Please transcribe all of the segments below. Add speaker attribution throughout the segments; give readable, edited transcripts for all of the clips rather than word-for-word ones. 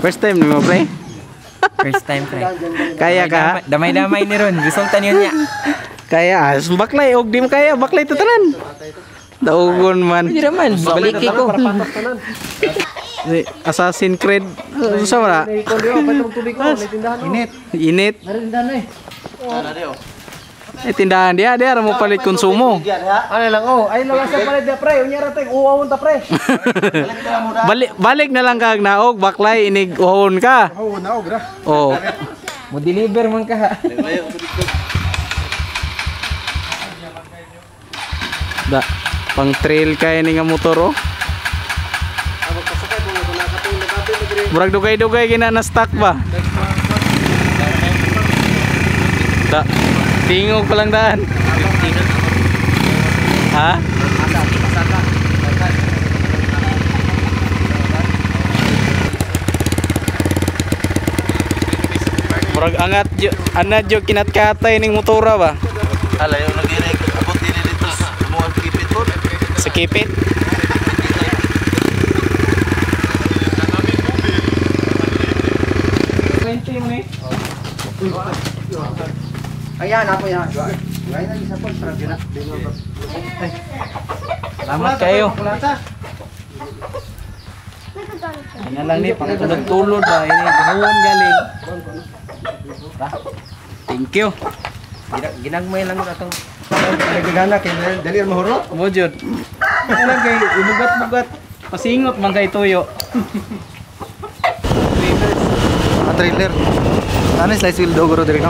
Speaker 1: First time ni mo, pre?
Speaker 2: First time, pre.
Speaker 1: Kaya ka?
Speaker 2: Damay-damay ni ron. Resulta niyo niya.
Speaker 1: Kaya, baklay. Og di mo kaya, baklay tatanan. Daugon man.
Speaker 2: Hindi naman. Baliki ko.
Speaker 1: Assassin's Creed. Sa wala?
Speaker 3: Init.
Speaker 1: Init. Eh, tindahan diya, diya mo palit konsumo.
Speaker 3: Ano lang oh, ay lang sa palit dia pre, unya ra tag uwawon ta pre.
Speaker 1: Balik balik na lang kag naog, baklay inig uhon ka.
Speaker 3: Oh, naog ra.
Speaker 1: Oh.
Speaker 2: Mo deliver man ka.
Speaker 1: Da, pang trail kay ni nga motor oh. Murag dugay-dugay gina na stock ba? Da, tingog pa lang daan. Ha? Murag angat jo, anad jo kinatkatay ning motora ba?
Speaker 4: Alayo nagire abot dili dito sa mga kipit ko.
Speaker 1: Sa kipit?
Speaker 3: Ayan ako yan.
Speaker 1: Salamat kayo. Ina lang ni pangtulog-tulod ba ini gahon galing. Thank you.
Speaker 2: Ginagmay lang atong
Speaker 3: Nagagana kay dali ra mahurot.
Speaker 1: Mo jud. Ina lang kay ibugat-bugat pasingot man kay tuyo.
Speaker 3: Ah, trailer. Ano slice wheel dogro diri no?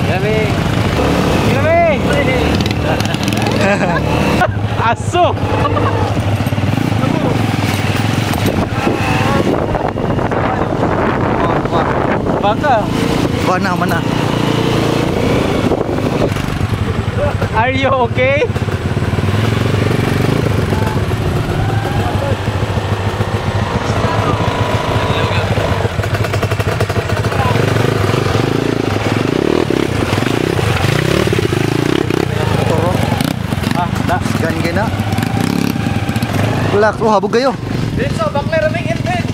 Speaker 1: Grabe. Grabe. Aso. Baka.
Speaker 3: Wala man na.
Speaker 1: Are you okay?
Speaker 3: Toro.
Speaker 1: Ah, da.
Speaker 3: Gan gina. Relax, oh habog kayo.
Speaker 4: Dito baklay ra ming helmet.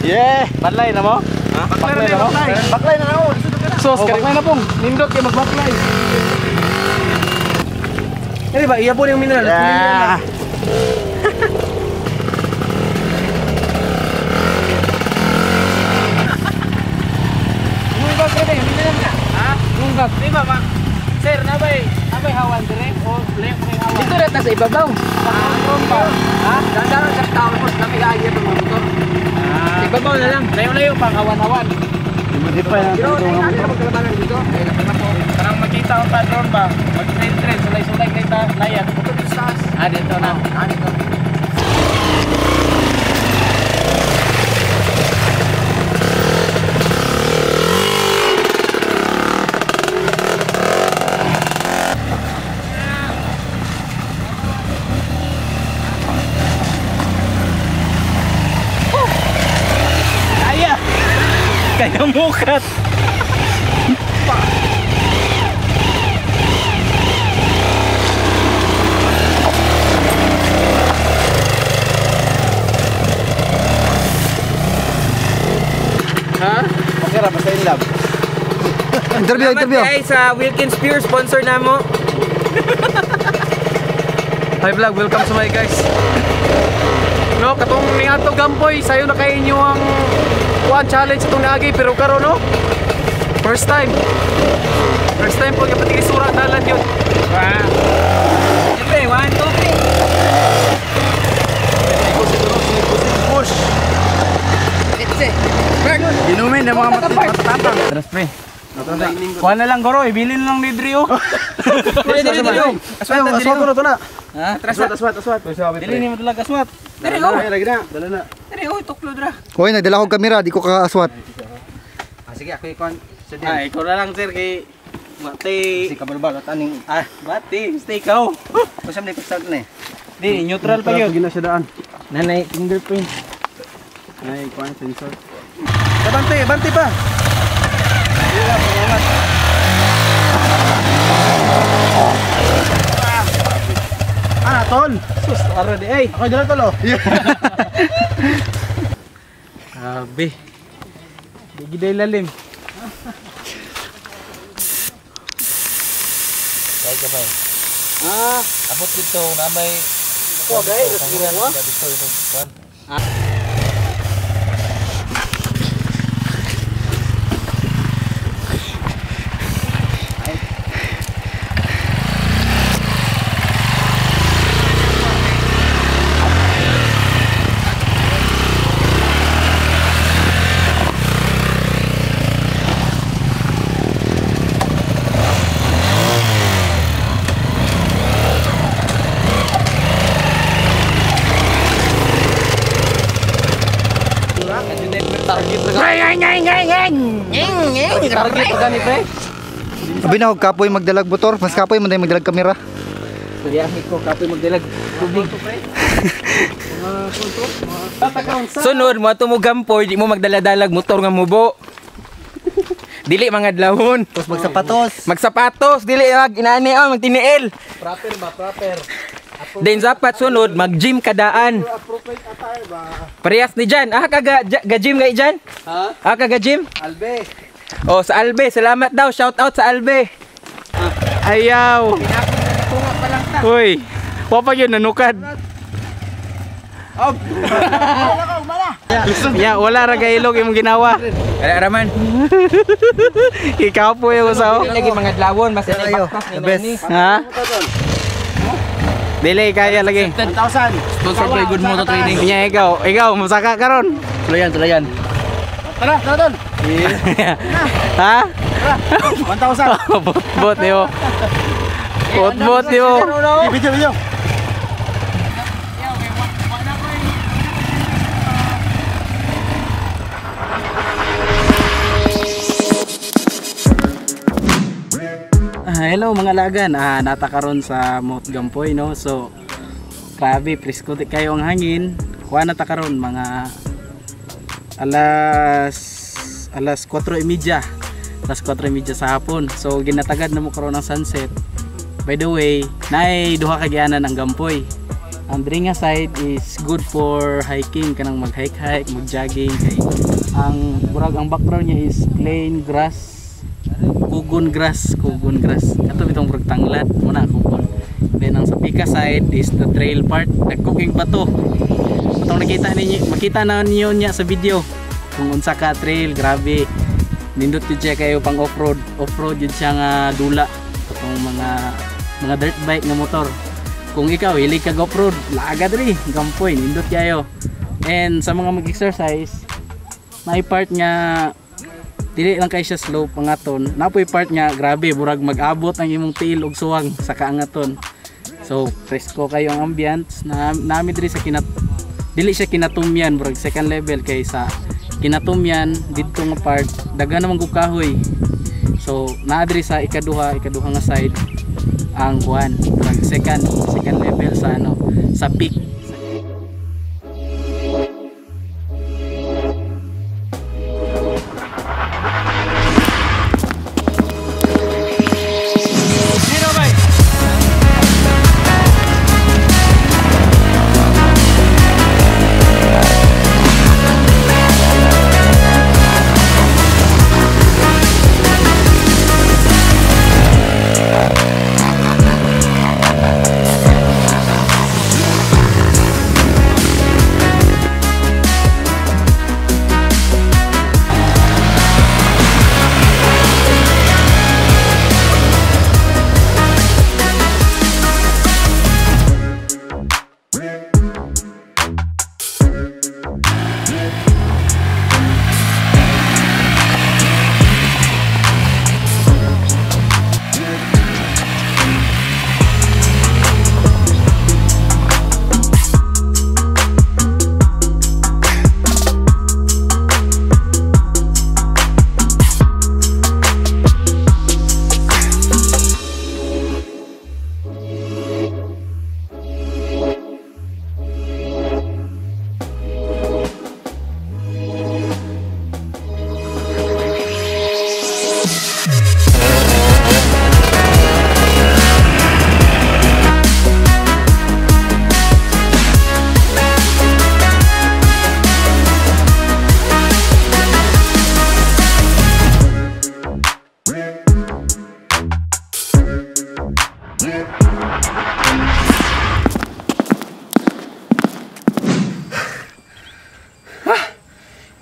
Speaker 1: Yeah, baklay na mo? Ha? Baklay na mo?
Speaker 3: Baklay na ako.
Speaker 1: Sos, oh, baklay na pong. Nindot kay magbaklay.
Speaker 3: Ano ba iya po yung mineral.
Speaker 1: Yeah. Mungag kene, mineral na. Ha? Mungag. Di ba ma? Sir, nabay, nabay hawan dire o left may hawan.
Speaker 2: Dito na ta sa ibabaw.
Speaker 1: Pa.
Speaker 2: Ha? Dandaran sa tao ko kami kaagi itong motor.
Speaker 1: Ah.
Speaker 2: Sa ibabaw na lang.
Speaker 1: Layo-layo pang hawan-hawan.
Speaker 3: Hindi pa yan.
Speaker 2: Pero ay ano magkalabanan dito? Ay napaka po.
Speaker 1: Parang makita ang patron ba? Mag-train-train, sulay-sulay kay ta layat.
Speaker 2: Dito sa taas.
Speaker 1: Ah, dito na.
Speaker 2: Ah, dito.
Speaker 1: Kaya! Kaya mukat! Ha?
Speaker 4: Okay ra basta in love.
Speaker 3: Interview, interview.
Speaker 2: Salamat kay sa Wilkins Pure sponsor namo.
Speaker 5: Hi vlog, welcome sa my guys. No, katong niadto gampoy, sayo na kay inyo ang kuan challenge itong naagi pero karon no. First time. First time po kapatid isura dalan yun.
Speaker 2: Siyempre, 1 2 3.
Speaker 4: Push.
Speaker 2: Let's see.
Speaker 4: Inumin ng mga matatapang.
Speaker 1: Tras pre. Kuha na lang goro, ibilin lang ni Drio.
Speaker 2: Dili dili dili.
Speaker 3: Aswat, aswat ko na to na.
Speaker 1: Ha?
Speaker 2: Atras
Speaker 3: Aswat, aswat.
Speaker 1: Dili ni mo talaga aswat.
Speaker 2: Dili oh.
Speaker 3: Lagi na. Dala na.
Speaker 2: Dili oh, tuklod ra.
Speaker 3: Hoy, nagdala ko kamera, di ko kaaswat.
Speaker 4: Ah, sige ako ikon. Sa
Speaker 1: Ah, ikaw na lang sir kay Bati.
Speaker 4: Si kabalbal at aning
Speaker 1: Ah, bati, stay ikaw.
Speaker 4: usam ni pag na eh.
Speaker 1: Di, neutral pa yun.
Speaker 3: Gina siya daan.
Speaker 1: Nanay, fingerprint.
Speaker 3: Ay, kuan sensor. Bante, bante pa. Ah, tol.
Speaker 5: Sus, ara di ay.
Speaker 3: Ako dala tol oh.
Speaker 5: Grabe. Di giday lalim.
Speaker 4: Kaya ka ba?
Speaker 5: Ah,
Speaker 4: Abot dito na may
Speaker 5: ko gay, siguro mo.
Speaker 4: Dito ito kuan.
Speaker 5: Target target pa gani pre.
Speaker 2: Abi na kapoy magdalag motor, mas kapoy man tayo magdalag kamera.
Speaker 1: Kuryahit ko kapoy magdalag tubig. Sunod mo ato mo gampoy, di mo magdala-dalag motor nga mubo. Dili mga dlawon.
Speaker 2: Tapos magsapatos.
Speaker 1: Magsapatos, dili mag inani oh, magtiniil.
Speaker 5: Proper ba, proper.
Speaker 1: Then dapat sunod mag-gym kadaan.
Speaker 3: Appropriate attire ba?
Speaker 1: Parehas ni Jan. Ah ka ga gym kay Jan?
Speaker 5: Ha?
Speaker 1: Ah ka ga gym?
Speaker 5: Albe.
Speaker 1: Oh, sa Albe, salamat daw. Shout out sa Albe.
Speaker 5: Ayaw. Uy, wa pa yun nanukad. Ya, wala ra kay ilog imong ginawa.
Speaker 1: Wala raman.
Speaker 5: Ikaw po yung usaw.
Speaker 1: Lagi mga dlawon, mas
Speaker 2: Kayo, the best.
Speaker 5: Ha? Dili kaya lagi.
Speaker 3: 1,000.
Speaker 1: Sponsored by Good Moto Trading.
Speaker 5: Nya ikaw musaka karon.
Speaker 3: Tulayan, tulayan. Tara, tara tol.
Speaker 5: Ha?
Speaker 3: 1,000.
Speaker 5: Bot bot niyo. Bot bot niyo.
Speaker 3: Video, video.
Speaker 5: Hello mga lagan, nata karon sa Mount Gampoy no. So grabe presko di kayo ang hangin. Kuha na ta karon mga alas 4:30. Alas 4:30 sa hapon. So ginatagad na mo karon ang sunset. By the way, naay duha ka gianan ang Gampoy. Ang diri nga side is good for hiking, kanang mag-hike-hike, mag-jogging kay ang murag ang background niya is plain grass. Kugon grass. Kato bitong murag tanglad mo na kugon. Then ang sa pika side is the trail part, nagkuking bato. Atong nakita ninyo, makita na ninyo niya sa video kung unsa ka trail, grabe. Nindot jud siya kayo pang off-road. Off-road jud siya nga dula atong mga dirt bike nga motor. Kung ikaw hilig kag off-road, laaga diri, Gampoy, nindot kayo. And sa mga mag-exercise, may part nga dili lang kay siya slope pangaton. Napoy part nga grabe burag mag-abot ang imong tiil og suwang sa kaangaton. So presko kayo ang ambience na nami diri sa dili siya kinatumyan, burag second level kay sa kinatumyan didto nga part daghan naman gud kahoy. So naa diri sa ikaduha nga side ang kuan, burag second level sa ano, sa peak.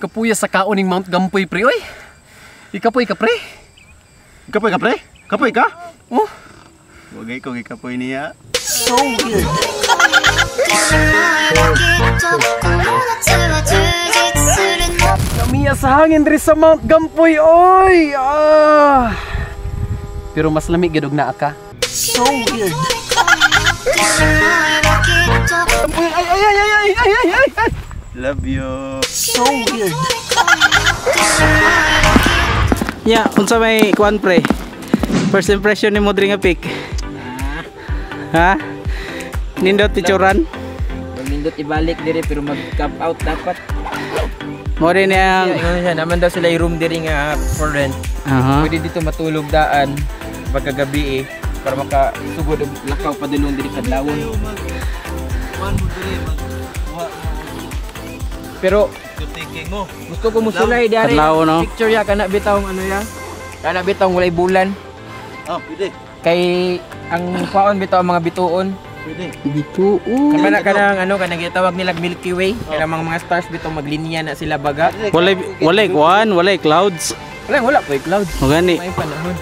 Speaker 5: Kapuya sa kaon ning Mount Gampoy pre oy. Ikapoy ka pre?
Speaker 4: Kapoy ka pre? Kapoy ka?
Speaker 5: Oh.
Speaker 4: Wagay ko gikapoy niya.
Speaker 6: So weird.
Speaker 5: Kamiya sa hangin diri sa Mount Gampoy oy. Ah. Pero mas lami gyud og naa ka.
Speaker 6: So weird.
Speaker 5: Ay ay ay ay ay ay ay ay.
Speaker 4: Love you.
Speaker 6: So weird.
Speaker 3: Ya, unsa may kuan pre? First impression nimo diri nga pic? Ha? Nindot picturan?
Speaker 1: Nindot ibalik diri pero mag-camp out dapat.
Speaker 3: Mo rin ang
Speaker 1: Ingon siya naman daw sila room diri nga for rent. Pwede dito matulog daan pagkagabi eh para makasugod og lakaw padulong diri kadlawon. Pero gusto ko musulay diari.
Speaker 3: Kadlawon, no?
Speaker 1: Picture ya kana bitawng ano ya? Kana bitawng walay bulan.
Speaker 4: Oh, pwede.
Speaker 1: Kay ang kwaon bitaw ang mga bituon.
Speaker 4: Pwede.
Speaker 3: Bituon.
Speaker 1: Kana kanang ano kanang gitawag nila Milky Way. Kanang mga stars bitaw maglinya na sila baga.
Speaker 3: Walay walay kuan, walay clouds.
Speaker 1: Wala wala po'y clouds.
Speaker 3: O gani.
Speaker 1: May panahon.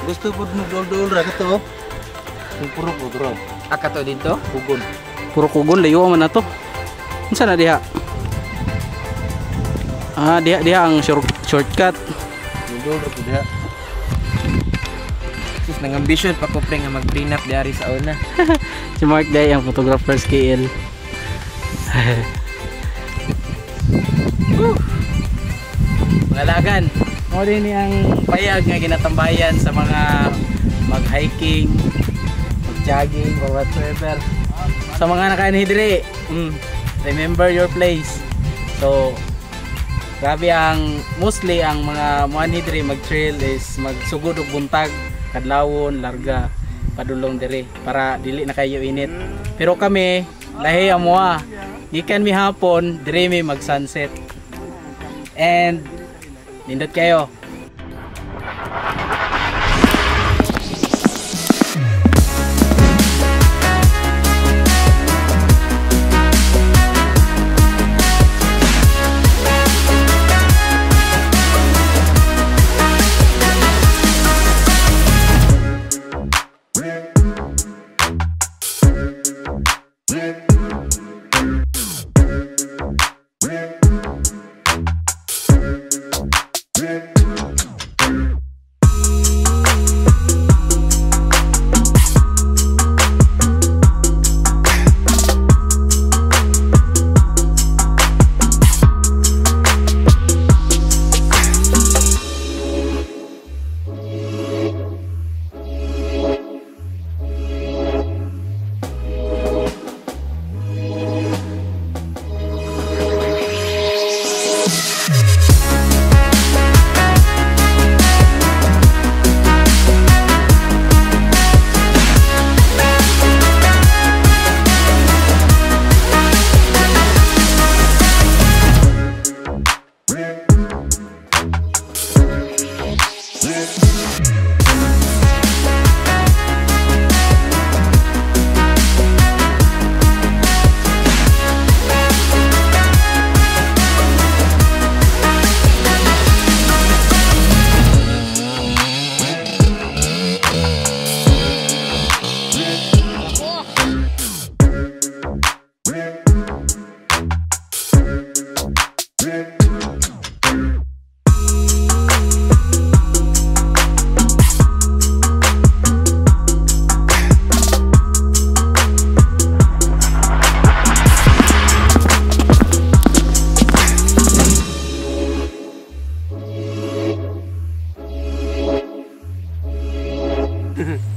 Speaker 4: Gusto pud mo dol-dol ra kato. Kung puro ko dro.
Speaker 1: Akato dito.
Speaker 4: Kugon.
Speaker 3: Puro kugon layo man na to. Unsa na diha? Ah, diha diha ang shortcut.
Speaker 4: Dol ra pud diha.
Speaker 1: Sus nang ambition pa ko pre nga mag-prenup diari sa una.
Speaker 3: Si Mark Day ang photographer sa KL. Mga lagan, mo din ang payag nga ginatambayan sa mga mag-hiking, mag-jogging, or whatsoever. Sa mga nakaanhi diri, remember your place. So, grabe ang mostly ang mga muanhi diri mag-trail is magsugod og buntag, kadlawon, larga, padulong diri para dili na kayo init. Pero kami, lahi amoa. Gikan mi hapon, diri mi mag sunset. And nindot kayo.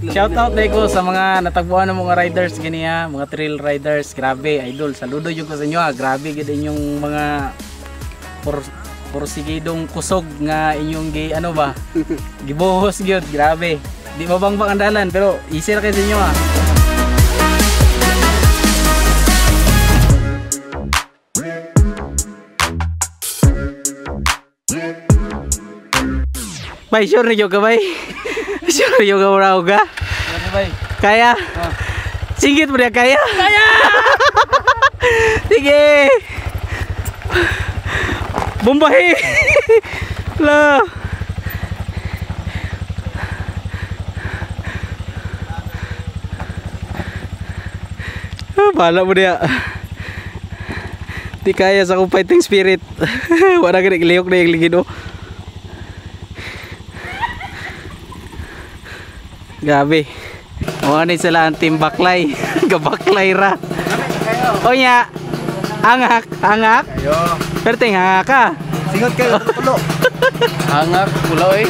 Speaker 3: Shout out ko sa mga natagbuan ng mga riders ganiya, mga trail riders. Grabe, idol. Saludo jud ko sa inyo. Ha. Grabe gid inyong mga porsigidong kusog nga inyong gi ano ba? Gibuhos gyud, grabe. Di mabangbang ang dalan pero easy ra kay sa inyo ha. Bay, sure na jud ka bay? Sure jud ka ora ka? Kaya? Singgit mo niya, kaya? Kaya! Sige! Bombahe. La. Ah, bahala mo niya. Di kaya sa akong fighting spirit. Wala ka naglihok na yung ligid oh. Grabe. Mga ni sila ang team baklay. Gabaklay ra. O nya. Angak, angak. Pero ting hangak ka.
Speaker 2: Singot kayo tulo.
Speaker 5: Hangak, pula eh.